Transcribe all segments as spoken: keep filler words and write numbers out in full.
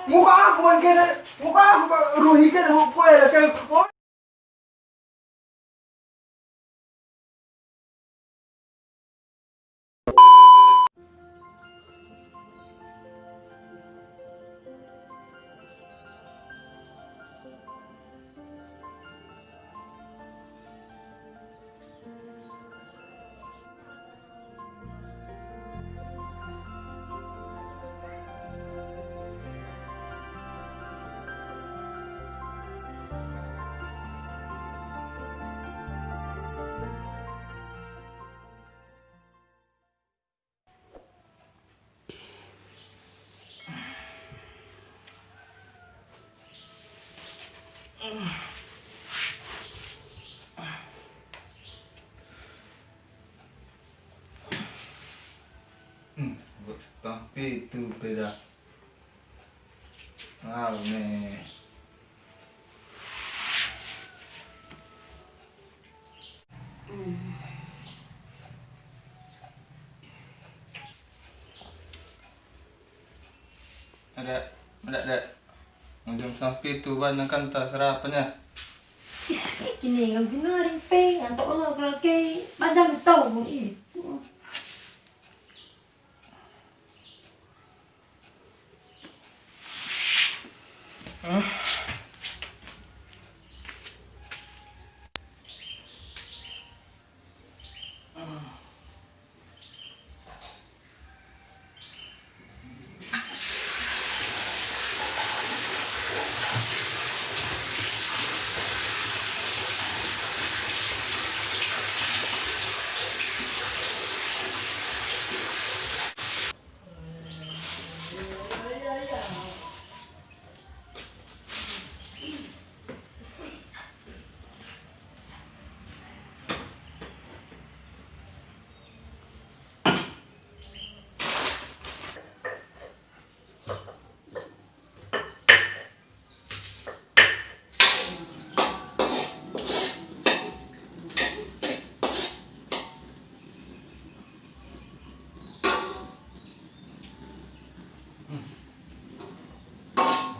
Muka aku kan kena, muka aku kan ruhi kan, aku kue lah kan. Hmm, buat setengah pitu pe dah. Lau ne. Ada, ada, ada. Jam setengah pitu banyak kan tak sarapan ya. Is, kini nggak guna ring pe, ngantuk lo kalau ke, badan tau. Ih.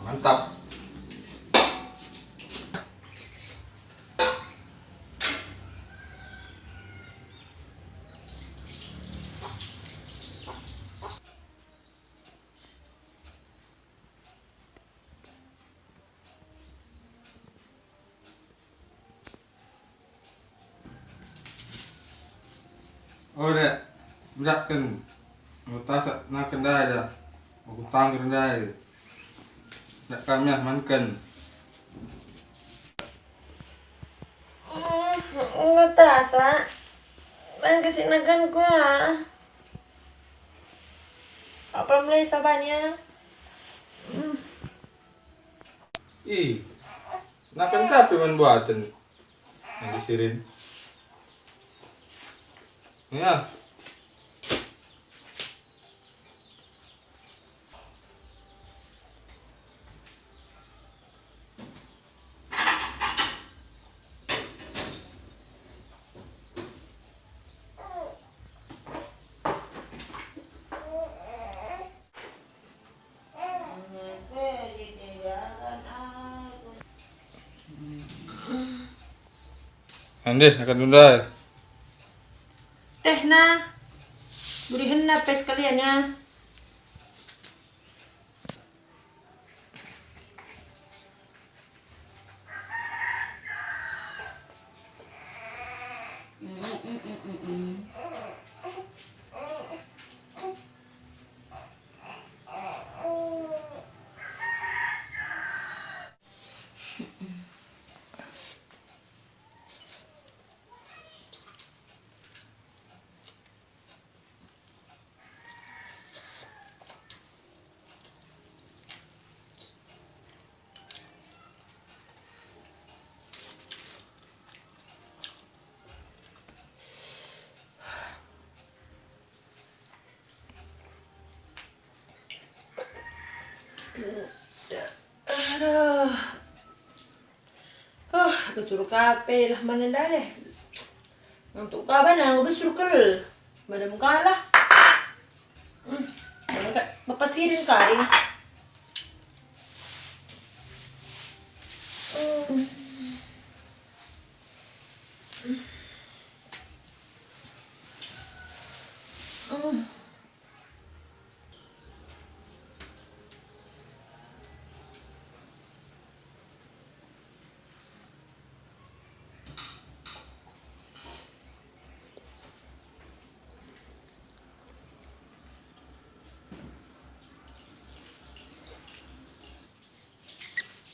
Mantap. O, Dek, bedakken. Mutasak naken ndai dah. Aku tangger ndai. Dak kami ah manken. Enggo tasa. Main kesik naken ku ah. Apa mulai sabanya? Ih, naken kape man buaten. Nang disirin. Ya. Ande, akan tundai. Tehna, burihenna pe sekalian ya. Aduh. Huh, besur kape lah mana ndai deh. Ngantuk kaban aku besur kel. Madam kalah. Hmm, mana kak bapa Sirin kari.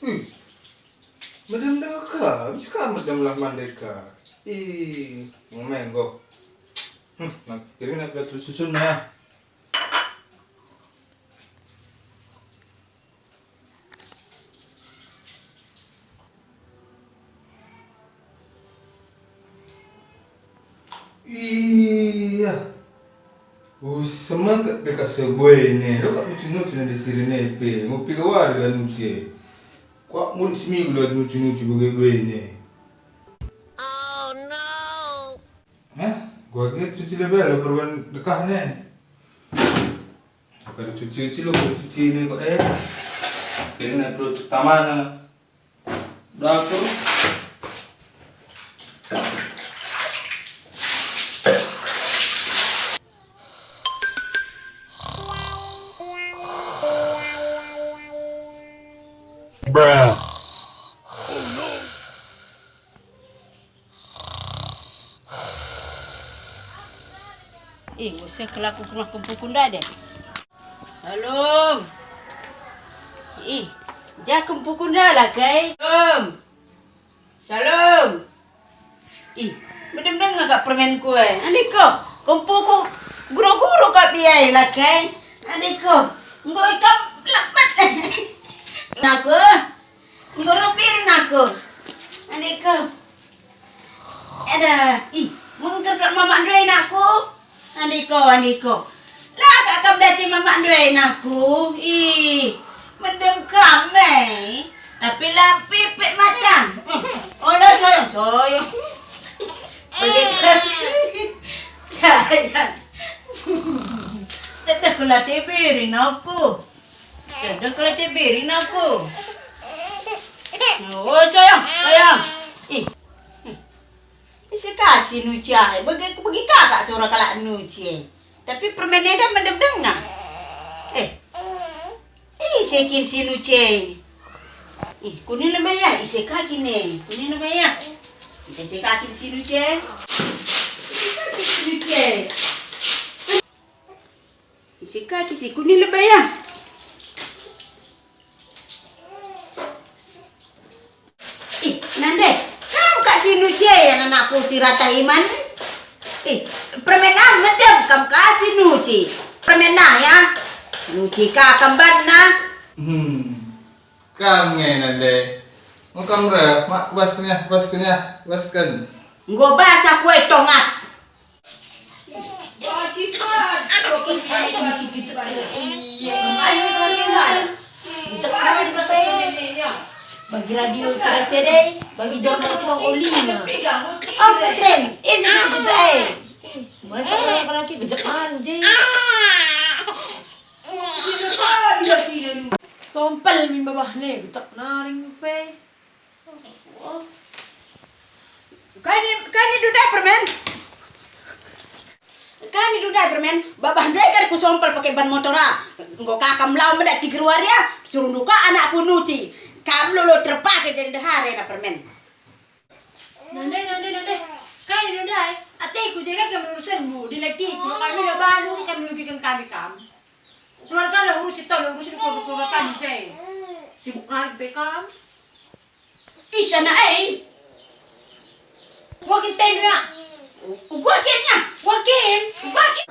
Ih, medem deka, habis ka medem lah mandeka. Ih, ngomeng kok. Hmm, nah, kirim nak susun ya. Iya. Usah mengket pe ka sebuene, lo kak nucu-nucu nande sirene pe, ngupi ka wari la nucu e. Kuak mulik seminggu la nucu-nucu bage buene. Hah? Gua ge cuci lebe lo perban dekahne. Kada cuci-cuci lo, kada cuci ini kok, eh. Ini nak perlu pertamana. Dapur. Bruh. Ih, ngusik kelaku ke rumah kempuku ndai deh. Salum. Ih, ja kempuku ndai lah kai. Salum. Salum. Ih, medem denga kak permenku e. Andiko, kempuku guro-guro kak biai lah kai. Andiko, enggo ikam lemet. Naku. Enggo reh piring aku. Andiko. Ada, ih, mengker kak mamak ndai nakku. Andiko, andiko. La kak kam dati mamak ndai nakku. Ih, medem kam, eh. Tapi la pipit mata. Eh, ola soyong-soyong. Bagi kan. Sayang. Teteh kula tibirin aku. Kada kala teberin aku. Oh, sayang, sayang. Ih. Ise ka si nuci ai? Bagi, bagi kakak sura kalak nuci e. Tapi permen enda mendem denga. Eh. Ise kin si nuci e? Ih, kuning lebe ya, ise ka kin e? Kuning lebe ya. Ise ka kin si nuci e? Ise ka kin si nuci e? Isi kaki si kuning lebe ya. Ih, nande, kam kak si nuci e, anakku si rata iman. Ih, permen ah medem kam kak si nuci. Permen ah ya. Nuci ka kam banna. Hmm. Kam nge nande. Mau kam reh, mak bas kenyah, bas kenyah, basken. Enggo bas aku e tongat. Bagi radio cedai-cedai, bagi jurnal tong olina. Apa sen? Isi cedai. Mereka orang laki bejek manje. Sompel min babah ne, bejek naring pe. Kai ni, kai ni dundai permen? Kai ni dundai permen? Babah ndai kari kusompel pake ban motor ah. Enggo kakam lau medak ciger wari ah, suruh nduka anakku nuci. Kam lolo terpake jadi dehare na permen. Nande, nande, nande. Kai ni dundai? Ateku jaga kam urusanmu, dileki, kalau kami udah balu, kan merugikan kami kam. Keluarga lah urusi tau, lah urusi keluarga, keluarga kami je. Sibuk narik be kam. Ih, sana, eh. Wakin tendu ya. Wakin ya. Wakin. Wakin.